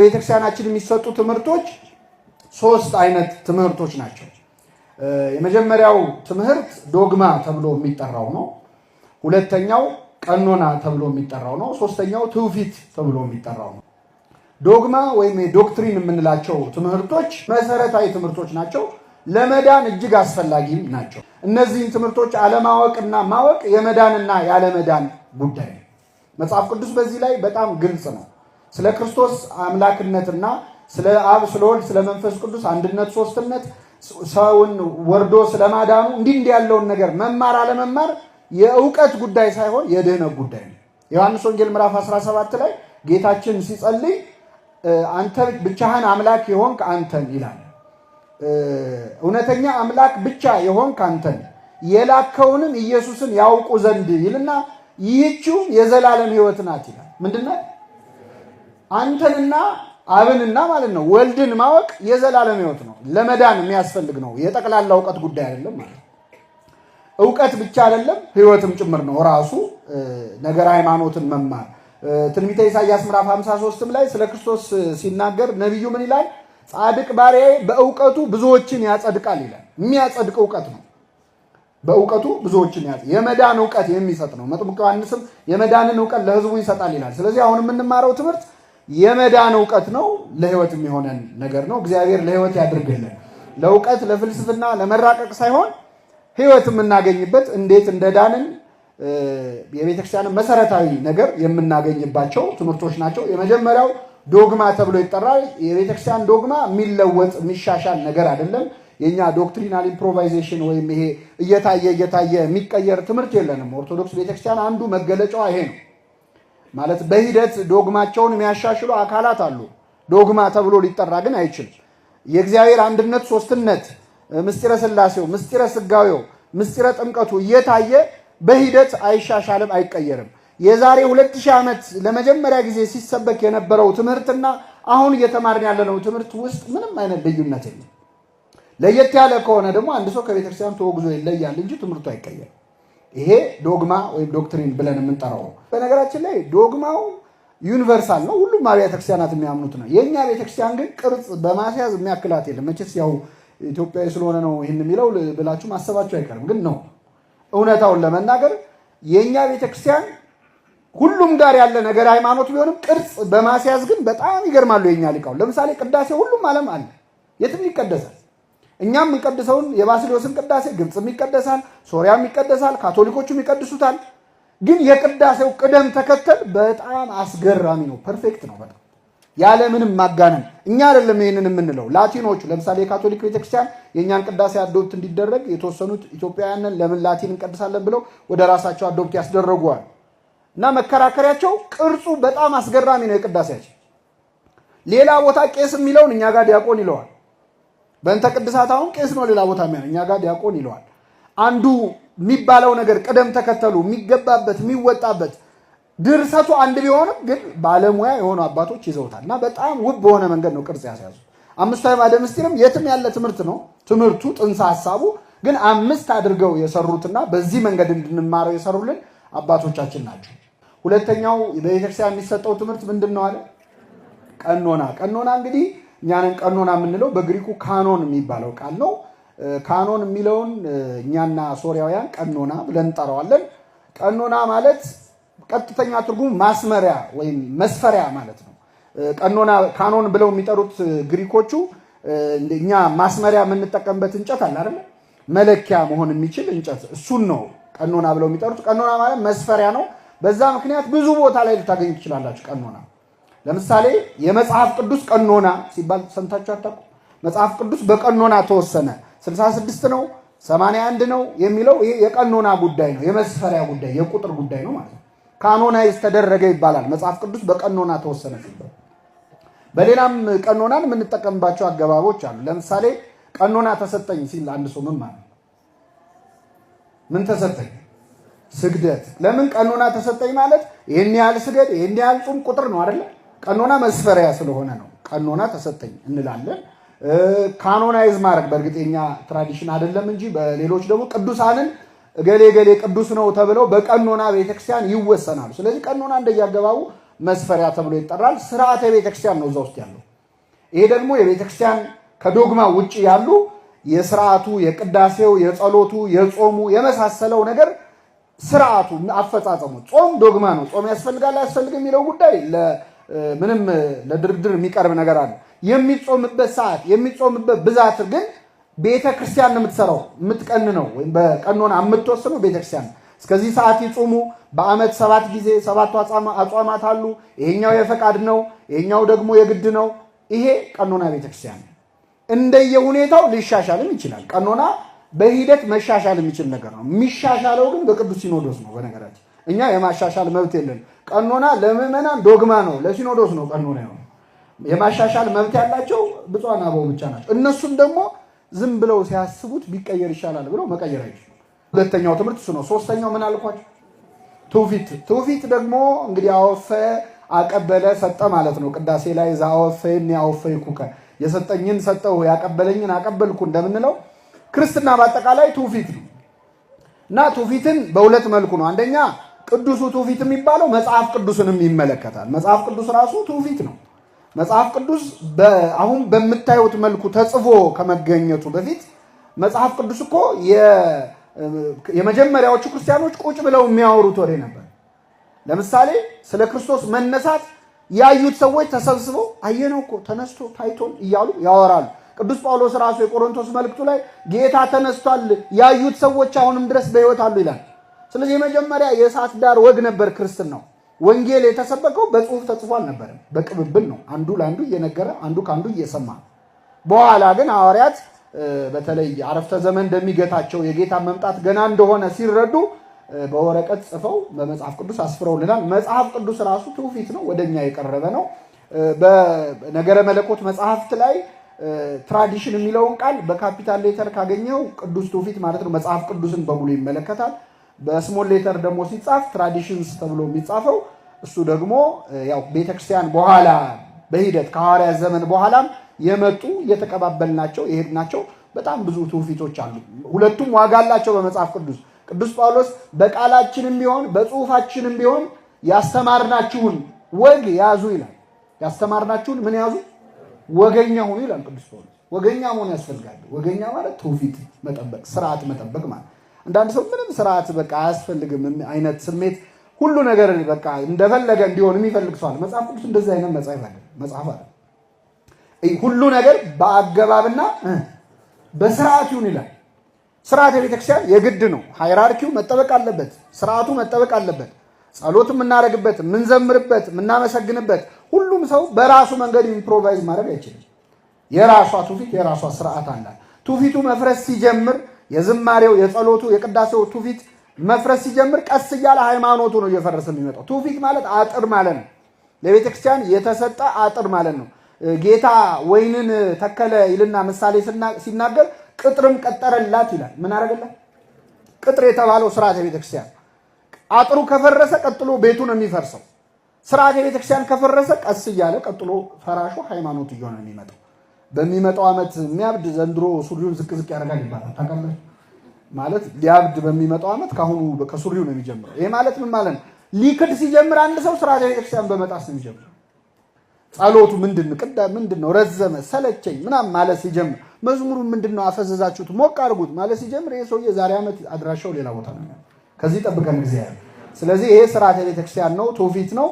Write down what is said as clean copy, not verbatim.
ቤተክርስቲያናችን የሚሰጡ ትምህርቶች ሶስት አይነት ትምህርቶች ናቸው። የመጀመሪያው ትምህርት ዶግማ ተብሎ የሚጠራው ነው። ሁለተኛው ቀኖና ተብሎ የሚጠራው ነው። ሶስተኛው ትውፊት ተብሎ የሚጠራው ነው። ዶግማ ወይም doctrine የምንላቸው ትምህርቶች መሰረታዊ ትምህርቶች ናቸው። ለመዳን እጅግ አስፈላጊም ናቸው። እነዚህን ትምህርቶች አለማወቅና ማወቅ የመዳንና ያለመዳን ጉዳይ ነው። መጽሐፍ ቅዱስ በዚህ ላይ በጣም ግልጽ ነው። ስለ ክርስቶስ አምላክነትና ስለ አብ፣ ስለ ወልድ፣ ስለ መንፈስ ቅዱስ አንድነት፣ ሶስትነት፣ ሰውን ወርዶ ስለማዳኑ እንዲህ እንዲህ ያለውን ነገር መማር አለመማር የእውቀት ጉዳይ ሳይሆን የድህነት ጉዳይ ነው። ዮሐንስ ወንጌል ምዕራፍ 17 ላይ ጌታችን ሲጸልይ አንተ ብቻህን አምላክ የሆንክ አንተን ይላል። እውነተኛ አምላክ ብቻ የሆንክ አንተን የላከውንም ኢየሱስን ያውቁ ዘንድ ይልና ይህችውም የዘላለም ሕይወት ናት ይላል። ምንድነው? አንተንና አብንና ማለት ነው ወልድን ማወቅ የዘላለም ሕይወት ነው። ለመዳን የሚያስፈልግ ነው። የጠቅላላ እውቀት ጉዳይ አይደለም ማለት ነው። እውቀት ብቻ አይደለም ሕይወትም ጭምር ነው። ራሱ ነገር ሃይማኖትን መማር ትንቢተ ኢሳይያስ ምዕራፍ 53ም ላይ ስለ ክርስቶስ ሲናገር ነቢዩ ምን ይላል? ጻድቅ ባሪያዬ በእውቀቱ ብዙዎችን ያጸድቃል ይላል። የሚያጸድቅ እውቀት ነው። በእውቀቱ ብዙዎችን የመዳን እውቀት የሚሰጥ ነው። መጥምቁ ዮሐንስም የመዳንን እውቀት ለሕዝቡ ይሰጣል ይላል። ስለዚህ አሁን የምንማረው ትምህርት የመዳን እውቀት ነው። ለሕይወት የሚሆነን ነገር ነው። እግዚአብሔር ለሕይወት ያድርግልን። ለእውቀት ለፍልስፍና፣ ለመራቀቅ ሳይሆን ሕይወት የምናገኝበት እንዴት እንደዳንን የቤተክርስቲያንን መሰረታዊ ነገር የምናገኝባቸው ትምህርቶች ናቸው። የመጀመሪያው ዶግማ ተብሎ ይጠራል። የቤተክርስቲያን ዶግማ የሚለወጥ የሚሻሻል ነገር አይደለም። የኛ doctrinal improvisation ወይም ይሄ እየታየ እየታየ የሚቀየር ትምህርት የለንም። ኦርቶዶክስ ቤተክርስቲያን አንዱ መገለጫዋ ይሄ ነው። ማለት በሂደት ዶግማቸውን የሚያሻሽሉ አካላት አሉ። ዶግማ ተብሎ ሊጠራ ግን አይችልም። የእግዚአብሔር አንድነት፣ ሶስትነት፣ ምስጢረ ስላሴው፣ ምስጢረ ስጋዌው፣ ምስጢረ ጥምቀቱ እየታየ በሂደት አይሻሻልም፣ አይቀየርም። የዛሬ 2000 ዓመት ለመጀመሪያ ጊዜ ሲሰበክ የነበረው ትምህርትና አሁን እየተማርን ያለነው ትምህርት ውስጥ ምንም አይነት ልዩነት የለም። ለየት ያለ ከሆነ ደግሞ አንድ ሰው ከቤተክርስቲያን ተወግዞ ይለያል እንጂ ትምህርቱ አይቀየርም። ይሄ ዶግማ ወይም doctrine ብለን የምንጠራው ነው። በነገራችን ላይ ዶግማው universal ነው፣ ሁሉም አብያተ ክርስቲያናት የሚያምኑት ነው። የእኛ ቤተክርስቲያን ግን ቅርጽ በማስያዝ የሚያክላት የለም። መቼስ ያው ኢትዮጵያዊ ስለሆነ ነው ይህን የሚለው ብላችሁ ማሰባችሁ አይቀርም። ግን ነው እውነታውን ለመናገር የእኛ ቤተክርስቲያን ሁሉም ጋር ያለ ነገር ሃይማኖት ቢሆንም ቅርጽ በማስያዝ ግን በጣም ይገርማሉ የኛ ሊቃውንት። ለምሳሌ ቅዳሴ ሁሉም ዓለም አለ፣ የትም ይቀደሳል። እኛም የምንቀድሰውን የባስልዮስን ቅዳሴ ግብፅም ይቀደሳል፣ ሶሪያም ይቀደሳል፣ ካቶሊኮቹም ይቀድሱታል። ግን የቅዳሴው ቅደም ተከተል በጣም አስገራሚ ነው። Perfect ነው በጣም ያለምንም ማጋነን። እኛ አይደለም ይህንን የምንለው ላቲኖቹ። ለምሳሌ የካቶሊክ ቤተክርስቲያን የእኛን ቅዳሴ adopt እንዲደረግ የተወሰኑት ኢትዮጵያውያንን ለምን ላቲን እንቀድሳለን ብለው ወደ ራሳቸው adopt ያስደረጉዋል። እና መከራከሪያቸው ቅርጹ በጣም አስገራሚ ነው የቅዳሴያችን። ሌላ ቦታ ቄስ የሚለውን እኛ ጋር ዲያቆን ይለዋል። በእንተ ቅድሳት አሁን ቄስ ነው ሌላ ቦታ የሚለው እኛ ጋር ዲያቆን ይለዋል። አንዱ የሚባለው ነገር ቅደም ተከተሉ የሚገባበት የሚወጣበት ድርሰቱ አንድ ቢሆንም ግን ባለሙያ የሆኑ አባቶች ይዘውታል እና በጣም ውብ በሆነ መንገድ ነው ቅርጽ ያስያዙት። አምስቱ አዕማደ ምስጢርም የትም ያለ ትምህርት ነው። ትምህርቱ ጥንሰ ሀሳቡ ግን አምስት አድርገው የሰሩትና በዚህ መንገድ እንድንማረው የሰሩልን አባቶቻችን ናቸው። ሁለተኛው በቤተክርስቲያን የሚሰጠው ትምህርት ምንድን ነው አለ? ቀኖና። ቀኖና እንግዲህ እኛንን ቀኖና የምንለው በግሪኩ ካኖን የሚባለው ቃል ነው። ካኖን የሚለውን እኛና ሶሪያውያን ቀኖና ብለን እንጠራዋለን። ቀኖና ማለት ቀጥተኛ ትርጉም ማስመሪያ ወይም መስፈሪያ ማለት ነው። ቀኖና ካኖን ብለው የሚጠሩት ግሪኮቹ እኛ ማስመሪያ የምንጠቀምበት እንጨት አለ አይደለ? መለኪያ መሆን የሚችል እንጨት እሱን ነው ቀኖና ብለው የሚጠሩት። ቀኖና ማለት መስፈሪያ ነው። በዛ ምክንያት ብዙ ቦታ ላይ ልታገኙ ትችላላችሁ። ቀኖና ለምሳሌ የመጽሐፍ ቅዱስ ቀኖና ሲባል ሰምታችሁ አታውቁም? መጽሐፍ ቅዱስ በቀኖና ተወሰነ፣ 66 ነው 81 ነው የሚለው ይሄ የቀኖና ጉዳይ ነው፣ የመስፈሪያ ጉዳይ፣ የቁጥር ጉዳይ ነው ማለት ነው። Canonize ተደረገ ይባላል። መጽሐፍ ቅዱስ በቀኖና ተወሰነ ሲባል። በሌላም ቀኖናን የምንጠቀምባቸው አገባቦች አሉ። ለምሳሌ ቀኖና ተሰጠኝ ሲል አንድ ሰው ምን ማለት ምን ተሰጠኝ? ስግደት። ለምን ቀኖና ተሰጠኝ ማለት ይህን ያህል ስገድ፣ ይህን ያህል ጹም ቁጥር ነው አይደለ? ቀኖና መስፈሪያ ስለሆነ ነው። ቀኖና ተሰጠኝ እንላለን። Canonize ማድረግ በእርግጥ የኛ tradition አይደለም እንጂ በሌሎች ደግሞ ቅዱሳንን እገሌ እገሌ ቅዱስ ነው ተብለው በቀኖና ቤተክርስቲያን ይወሰናሉ። ስለዚህ ቀኖና እንደየአገባቡ መስፈሪያ ተብሎ ይጠራል። ስርዓተ ቤተክርስቲያን ነው እዛ ውስጥ ያለው። ይሄ ደግሞ የቤተክርስቲያን ከዶግማ ውጭ ያሉ የስርዓቱ፣ የቅዳሴው፣ የጸሎቱ፣ የጾሙ የመሳሰለው ነገር ስርዓቱ፣ አፈጻጸሙ። ጾም ዶግማ ነው። ጾም ያስፈልጋል አያስፈልግም የሚለው ጉዳይ ምንም ለድርድር የሚቀርብ ነገር አለ። የሚጾምበት ሰዓት፣ የሚጾምበት ብዛት ግን ቤተ ክርስቲያን ነው የምትሰራው፣ የምትቀንነው ወይም በቀኖና የምትወስነው ቤተ ክርስቲያን ነው። እስከዚህ ሰዓት ይጹሙ፣ በዓመት 7 ጊዜ 7ቱ አጽዋማት አሉ። ይሄኛው የፈቃድ ነው፣ ይሄኛው ደግሞ የግድ ነው። ይሄ ቀኖና ቤተ ክርስቲያን ነው። እንደየሁኔታው ሊሻሻልም ይችላል። ቀኖና በሂደት መሻሻል የሚችል ነገር ነው። የሚሻሻለው ግን በቅዱስ ሲኖዶስ ነው። በነገራችን እኛ የማሻሻል መብት የለንም። ቀኖና ለምዕመናን ዶግማ ነው፣ ለሲኖዶስ ነው ቀኖና የሆነው። የማሻሻል መብት ያላቸው ብፁዓን አበው ብቻ ናቸው። እነሱም ደግሞ ዝም ብለው ሲያስቡት ቢቀየር ይሻላል ብለው መቀየር አይችሉም። ሁለተኛው ትምህርት እሱ ነው። ሶስተኛው ምን አልኳቸው? ትውፊት። ትውፊት ደግሞ እንግዲህ አወፈ አቀበለ ሰጠ ማለት ነው። ቅዳሴ ላይ ዘአወፈይኒ አወፈይኩከ፣ የሰጠኝን ሰጠሁ ያቀበለኝን አቀበልኩ እንደምንለው ክርስትና በአጠቃላይ ትውፊት ነው። እና ትውፊትን በሁለት መልኩ ነው። አንደኛ ቅዱሱ ትውፊት የሚባለው መጽሐፍ ቅዱስንም ይመለከታል። መጽሐፍ ቅዱስ ራሱ ትውፊት ነው። መጽሐፍ ቅዱስ አሁን በምታዩት መልኩ ተጽፎ ከመገኘቱ በፊት መጽሐፍ ቅዱስ እኮ የመጀመሪያዎቹ ክርስቲያኖች ቁጭ ብለው የሚያወሩት ወሬ ነበር። ለምሳሌ ስለ ክርስቶስ መነሳት ያዩት ሰዎች ተሰብስበው አየነው እኮ ተነስቶ ታይቶን እያሉ ያወራሉ። ቅዱስ ጳውሎስ ራሱ የቆሮንቶስ መልእክቱ ላይ ጌታ ተነስቷል ያዩት ሰዎች አሁንም ድረስ በሕይወት አሉ ይላል። ስለዚህ የመጀመሪያ የእሳት ዳር ወግ ነበር ክርስትናው። ወንጌል የተሰበከው በጽሁፍ ተጽፎ አልነበረም፣ በቅብብል ነው። አንዱ ለአንዱ እየነገረ አንዱ ከአንዱ እየሰማ። በኋላ ግን ሐዋርያት በተለይ አረፍተ ዘመን እንደሚገታቸው የጌታ መምጣት ገና እንደሆነ ሲረዱ በወረቀት ጽፈው በመጽሐፍ ቅዱስ አስፍረውልናል። መጽሐፍ ቅዱስ ራሱ ትውፊት ነው፣ ወደኛ የቀረበ ነው። በነገረ መለኮት መጽሐፍት ላይ tradition የሚለውን ቃል በ capital letter ካገኘው ቅዱስ ትውፊት ማለት ነው። መጽሐፍ ቅዱስን በሙሉ ይመለከታል። በ small letter ደግሞ ሲጻፍ traditions ተብሎ የሚጻፈው እሱ ደግሞ ያው ቤተክርስቲያን በኋላ በሂደት ከሐዋርያት ዘመን በኋላም የመጡ እየተቀባበልናቸው የሄድናቸው በጣም ብዙ ትውፊቶች አሉ። ሁለቱም ዋጋ አላቸው በመጽሐፍ ቅዱስ። ቅዱስ ጳውሎስ በቃላችንም ቢሆን በጽሁፋችንም ቢሆን ያስተማርናችሁን ወግ ያዙ ይላል። ያስተማርናችሁን ምን ያዙ? ወገኛ ሁኑ ይላል ቅዱስ ጳውሎስ። ወገኛ መሆን ያስፈልጋል። ወገኛ ማለት ትውፊት መጠበቅ፣ ስርዓት መጠበቅ ማለት። አንዳንድ ሰው ምንም ስርዓት በቃ አያስፈልግም አይነት ስሜት ሁሉ ነገር በቃ እንደፈለገ እንዲሆን የሚፈልግ ሰው አለ። መጽሐፍ ቅዱስ እንደዚህ አይነት መጽሐፍ አይደለም። መጽሐፍ አይደለም። ሁሉ ነገር በአገባብና በስርዓት ይሁን ይላል። ስርዓት የቤተክርስቲያን የግድ ነው። ሃይራርኪው መጠበቅ አለበት። ስርዓቱ መጠበቅ አለበት። ጸሎት የምናደርግበት፣ የምንዘምርበት፣ የምናመሰግንበት ሁሉም ሰው በራሱ መንገድ improvise ማድረግ አይችልም። የራሷ ትውፊት የራሷ ስርዓት አላት። ትውፊቱ መፍረስ ሲጀምር የዝማሬው፣ የጸሎቱ፣ የቅዳሴው ትውፊት መፍረስ ሲጀምር ቀስ እያለ ሃይማኖቱ ነው እየፈረሰ የሚመጣው። ትውፊት ማለት አጥር ማለት ነው። ለቤተክርስቲያን የተሰጠ አጥር ማለት ነው። ጌታ ወይንን ተከለ ይልና ምሳሌ ሲናገር ቅጥርም ቀጠረላት ይላል። ምን አደረገላት? ቅጥር የተባለው ስርዓተ ቤተክርስቲያን። አጥሩ ከፈረሰ ቀጥሎ ቤቱ ነው የሚፈርሰው። ስርዓተ ቤተክርስቲያን ከፈረሰ ቀስ እያለ ቀጥሎ ፈራሹ ሃይማኖቱ እየሆነ ነው የሚመጣው። በሚመጣው ዓመት የሚያብድ ዘንድሮ ሱሪውን ዝቅ ዝቅ ያደርጋል ይባላል። ታውቃለህ? ማለት ሊያብድ በሚመጣው ዓመት ካሁኑ ከሱሪው ነው የሚጀምረው። ይሄ ማለት ምን ማለት ነው? ሊክድ ሲጀምር አንድ ሰው ስርዓተ ቤተክርስቲያን በመጣስ ነው የሚጀምረው። ጸሎቱ ምንድነው? ቅዳ ምንድነው? ረዘመ፣ ሰለቸኝ ምናምን ማለት ሲጀምር፣ መዝሙሩ ምንድነው? አፈዘዛችሁት፣ ሞቅ አድርጉት ማለት ሲጀምር ይሄ ሰውዬ ዛሬ ዓመት አድራሻው ሌላ ቦታ ነው። ከዚህ ጠብቀን እግዚአብሔር። ስለዚህ ይሄ ስርዓተ ቤተክርስቲያን ነው፣ ትውፊት ነው።